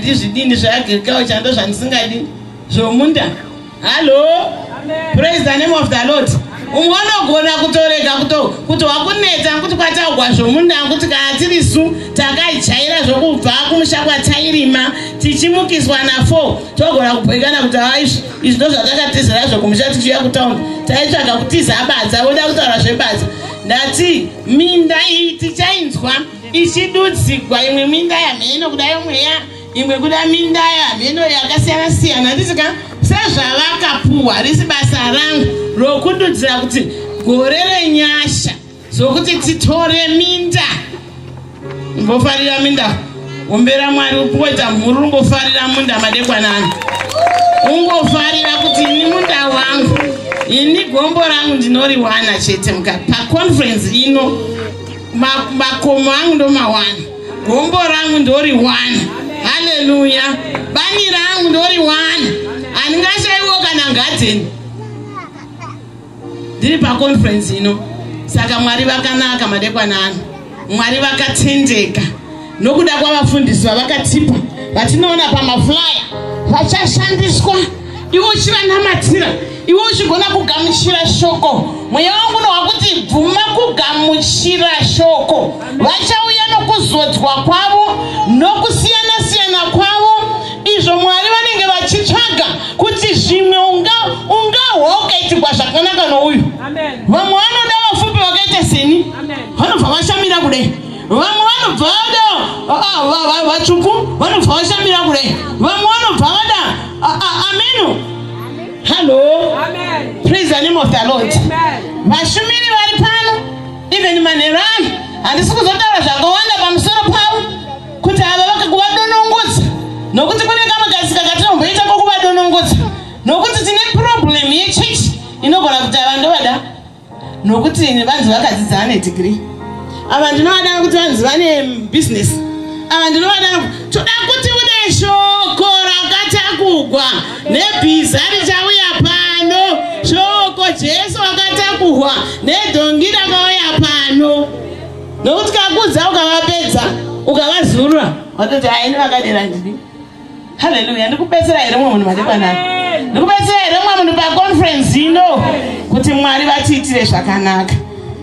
Handizvidini zveagriculture, ndo zvandisingadi zvomunda. Hallo, praise the name of the Lord. Umwe unogona kutorega kuti wakunetsa nekuti kwataugwa zvomunda, nekuti kana tiri su takajaira zvokubva kumusha kwatairima tichimukiswa na4, togona kubhoikana kuti haizvi, izvi ndo zvatakatizira zvokumusha tichiuya kutaundi, taitsvaga kutiza badza, voda kutaura zvebadza. Ndati minda iyi tichainzwa ichidudzigwa, imwe minda yamheno kuda yomweya, imwe kuda minda yamheno yakasiyana siyana, handisika sezvavakapuhwa. Risi basa rangu rokududzira kuti gore renyasha zokuti titore minda. Imbofarira minda, ombera Mwari, ungoita mhuru, ungofarira munda madekwanani, ungofarira kuti ini munda wangu, ini gombo rangu ndinoriwana chete. Muka paconference ino, makomo angu ndomawana, gombo rangu ndoriwana. Haleluya! Bani rangu ndoriwana, handingashaiwo kana ngadheni ndiri paconference ino. Saka Mwari vakanaka madekwanani, Mwari vakatendeka nokuda kwavafundisi vavakatipa vatinoona pamaflyer vachashandiswa. Iwe uchivanamatira, iwe uchigona kugamuchira shoko. Mweya wangu unohwa kuti bvuma kugamuchira shoko. Vachauya nokuzodzwa kwavo nokusiyana-siyana kwavo, izvo Mwari vanenge vachitsvaga kuti zvimwe ungahwa ukaitirwa zvakanaka nouyu. Vamwe vanoda vafupi vakaita seni, vanobva vashamira kudai. Vamwe vanobva vada vatsvuku, vanobva vashamira kudai. Vamwe vanobva vada ameno. Hallo, praise the name of the Lord. Vashumiri vari pano, even manheru ano, handisi kuzotaura zvakawanda pamusoro pavo kuti ava vakakuvadonongodza, nokuti kune kamwe kasika katinomboita kokuvadonongodza, nokuti tine problem yechechi inogona kuti ava ndovada nokuti vanzi vakadzidza, vane degree, ava ndinovada nokuti vanzi vane business, ava ndinovada. Toda kuti une shoko rakatakugwa nebhiza richauya pano, shoko Jesu akatakurwa nedhongi rakauya pano, nokuti kakudza ukavapedza, ukavazurura, watoti haini vakadera ndini. Haleluya! Ndikubetsera here mumwe munhu madekwanani? Ndikubetsera here mumwe munhu paconference ino kuti Mwari vatiitire zvakanaka?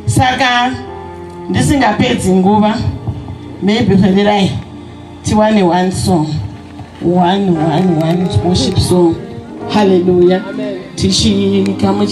Saka ndisingapedzi nguva, maybe fenirai tiwane one song, one one one worship song. Haleluya! Tichikamuchi